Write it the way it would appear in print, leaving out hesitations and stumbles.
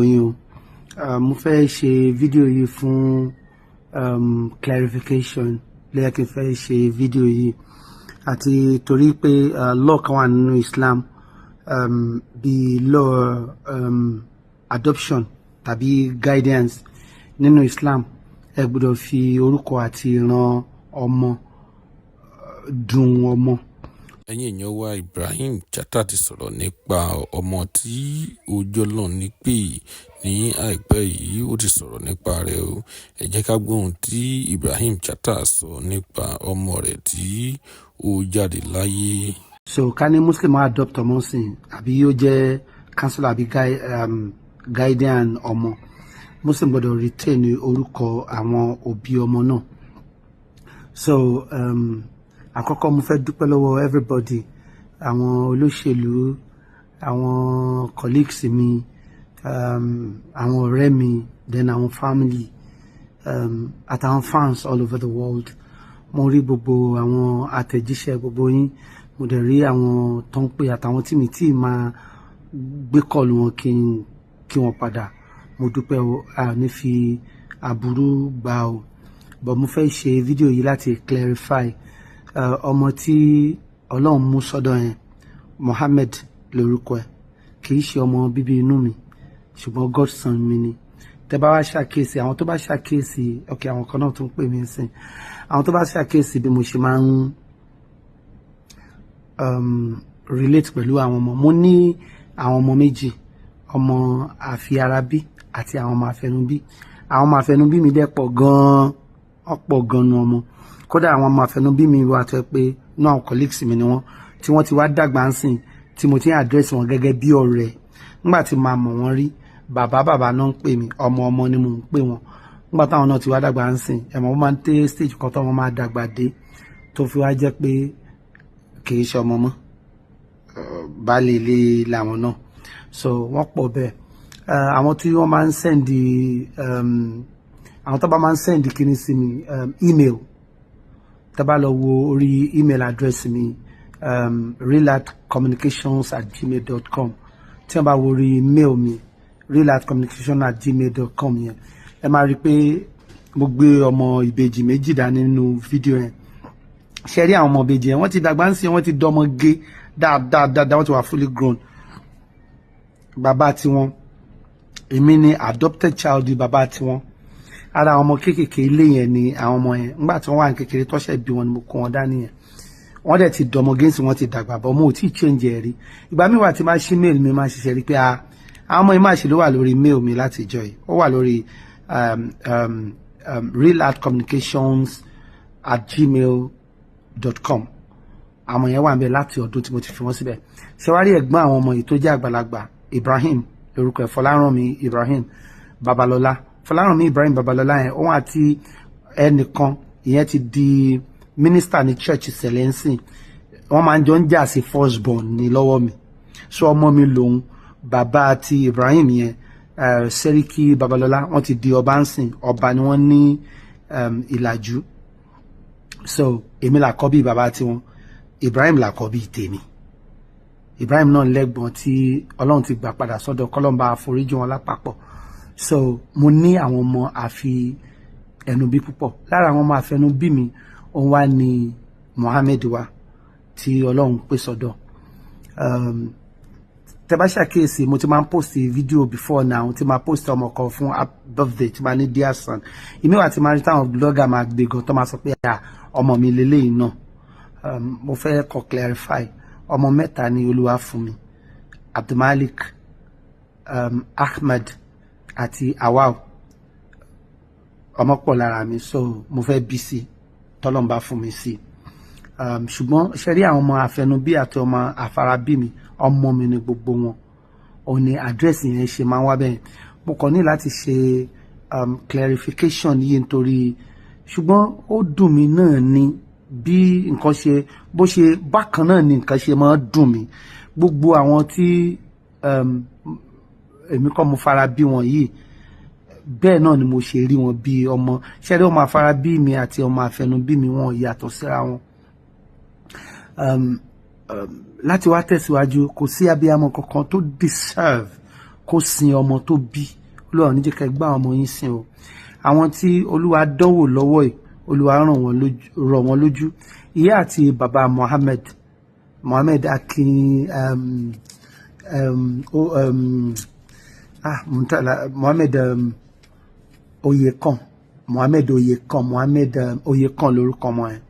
Yín o. Mo fẹ́ ṣe fídíò yìí fún clarification lẹ́yìn kí n fẹ́ ṣe fídíò yìí, àti torí pé law kan wà nínú Islam, bíi law adoption tàbí guidance nínú Islam. Ẹ gbọ́dọ̀ fi orúkọ àti ìran ọmọ dùn ọmọ. Ẹ̀yin èèyàn wa, Ibrahim Chatta ti sọ̀rọ̀ nípa ọmọ tí ó jọlọ́run nípè ní àìpẹ́ yìí. Ó ti sọ̀rọ̀ nípa rẹ̀ o. Ẹ jẹ́ ká gbọ́ ohun tí Ibrahim Chatta sọ nípa ọmọ rẹ̀ tí ó jáde láyé. So ká ní Muslim adopt ọmọ sìn, àbí yóò jẹ́ counselor àbí guardian ọmọ, Muslim gbọ́dọ̀ retain orúkọ àwọn òbí ọmọ náà. So àkọ́kọ́, mo fẹ́ dúpẹ́ lọ́wọ́ everybody, àwọn olóṣèlú, àwọn colleagues mi, àwọn ọ̀rẹ́ mi, then àwọn family, àtàwọn fans all over the world. Mo rí gbogbo àwọn àtẹ̀jíṣẹ́ gbogbo yín, mo dẹ̀ rí àwọn tó ń pè àtàwọn tí mi tí máa gbé call wọn kí n kí wọn padà. Mo dúpẹ́ o, a ní fi aburú gbà o. But mo fẹ́ ṣe fídíò yìí láti clarify ọmọ tí Ọlọ́run mú sọ́dọ̀ yẹn. Mohammed lórúkọ ẹ̀. Kì í ṣe ọmọ bíbí inú mi, ṣùgbọ́n godson mi ni. Tẹ́ bá wá ṣàkíyèsí, àwọn tó bá ṣàkíyèsí, ok, àwọn kan náà tó ń pè mí sìn, àwọn tó bá ṣàkíyèsí bí mo ṣe máa ń relate pẹ̀lú àwọn ọmọ, mo ní àwọn ọmọ méjì, ọmọ àfiarabí àti àwọn ọmọ àfẹnubí. Àwọn ọmọ àfẹnubí mi dẹ̀ pọ̀ gan-an, ọ̀pọ̀ gan-an ọmọ. Kódà àwọn ọmọ àfẹnubí mi wà tó yẹ pé inú àwọn colleagues mi ni wọ́n, tí wọ́n ti wá dàgbà ń sìn, tí mo ti ń address wọn gẹ́gẹ́ bí ọ̀rẹ́. Nígbà tí màá mọ̀ wọ́n rí, bàbá bàbá náà ń pè mí, ọmọ ọmọ ni mò ń pè wọ́n. Nígbà táwọn náà ti wá dàgbà ń sìn, ẹ̀mọ́ wọ́n máa ń dé stage kan tó wọ́n máa dàgbà dé, tó fi wá jẹ́ pé kì í ṣe ọmọ mọ́, baálé ilé làwọn náà. So wọ́n pọ̀ bẹ́ẹ̀. Àwọn tí wọ́n máa ń send, àwọn tó bá máa ń send kíní sí mi, email, tẹ́ bá lọ wo orí email address mi, realartcommunications@gmail.com, tí wọ́n bá wo orí mail mi, realartcommunications@gmail.com yẹn, ẹ máa rí i pé mo gbé ọmọ ìbejì méjì dání nínú fídíò yẹn. Ṣe rí àwọn ọmọ ìbejì yẹn, wọ́n ti dàgbà ń sìn, wọ́n ti dọ́mọ gé dáadáa dáadáa, wọ́n ti wà fully grown. Bàbá tiwọn, èmi ni adopted child bàbá tiwọn. Ara àwọn ọmọ kéékèèké ilé yẹn ni àwọn ọmọ yẹn. Nígbà tí wọ́n wà ní kékeré tọ́ṣẹ̀ bí wọn ni mo kó wọn dání yẹn. Wọ́n dẹ̀ ti dọmọ gẹ́ǹsì, wọ́n ti dàgbà bọ́, mo ò tí ì change ẹ̀ rí. Ìgbà míì wà tí máa ṣí mail mi, máa ṣiṣẹ́ rí pé ah, àwọn ọmọ yìí máa ṣe ló wà lórí mail mi láti ìjọ yìí. Ó wà lórí realartcommunications@gmail.com. Àwọn yẹn wà ń bẹ láti ọdún tí mo ti fi wọ́n síbẹ̀. Ṣé wàá rí ẹ̀gbọ́n àwọn ọmọ yìí tó jẹ́ àgbàlagbà, Ibrahim lórúkọ ẹ̀, Fọlárànmí Ibrahim Babalọ́lá. Fọlárànmí Ibrahim Babalọ́lá yẹn, òun àti ẹnìkan, ìyẹn ti di mínísítà ní church sẹlẹ̀nsìn, wọ́n máa ń jọ ń jà sí first born ní lọ́wọ́ mi. So ọmọ mi lòun. Bàbá ti Ibrahim yẹn, Sẹ́ríkì Babalọ́lá, wọ́n ti di ọba ń sìn, ọba ni wọ́n ní Ìlàjú. So èmi là kọ́ bí bàbá tiwọn, Ibrahim là kọ́ bí tèmi. Ibrahim náà lẹ́gbọ̀n tí Ọlọ́run ti gbà padà sọ́dọ̀, kọ́lọ́mbà àforíjì wọn lápapọ̀. So mo ní àwọn ọmọ àfi ẹnu bí púpọ̀. Lára àwọn ọmọ àfẹnubí mi, òun wá ní Mohammed wa tí Ọlọ́run pè sọ́dọ̀. Tẹ́ bá ṣàkíyèsí, mo ti máa ń post video before now, tí máa post ọmọ kan fún birthday, tí máa ní "Dear son". Ìmí wà tí máa rí táwọn blogger máa gbé gan, tó máa sọ pé ọmọ mi lélẹ́yìí náà. Mo fẹ́ kọ́ clarify, ọmọ mẹ́ta ni Olúwa fún mi: Abdulmalik, Ahmed àti Awal. Ọmọ pọ̀ lára mi, so mo fẹ́ bí sí tọ́lọ́mbà fún mi sí. Ṣùgbọ́n ṣe rí àwọn ọmọ àfẹnubí àti ọmọ àfarabí mi, ọmọ mi ni gbogbo wọn. Òun ni address yẹn ṣe máa ń wá bẹ́ẹ̀. Mo kàn ní láti ṣe clarification yìí nítorí, ṣùgbọ́n ó dùn mí náà ni bí nǹkan ṣe bó ṣe bákan náà ni nǹkan ṣe máa ń dùn mí. Gbogbo àwọn tí èmi kọ́ mo fara bí wọn yìí, bẹ́ẹ̀ náà ni mo ṣe rí wọn bí ọmọ. Ṣe rí ọmọ àfarabí mi àti ọmọ àfẹnubí mi, wọn yàtọ̀ síra wọn. Láti wá tẹ̀síwájú, kò sí abiyamọ kankan tó deserve Kó sin ọmọ tó bí. Olúwa ò ní jẹ́ kẹ́ gbá ọmọ yín sìn o. Àwọn tí Olúwa dánwò lọ́wọ́ yìí, Olúwa ràn wọ́n lójú, rọ̀ wọ́n lójú. Ìyá àti bàbá Mohammed, Mohammed Akin, oh, ah, Muntala Mohammed, Oyekan, Mohammed Oyekan, Mohammed Oyekan lórúkọ ọmọ yẹn.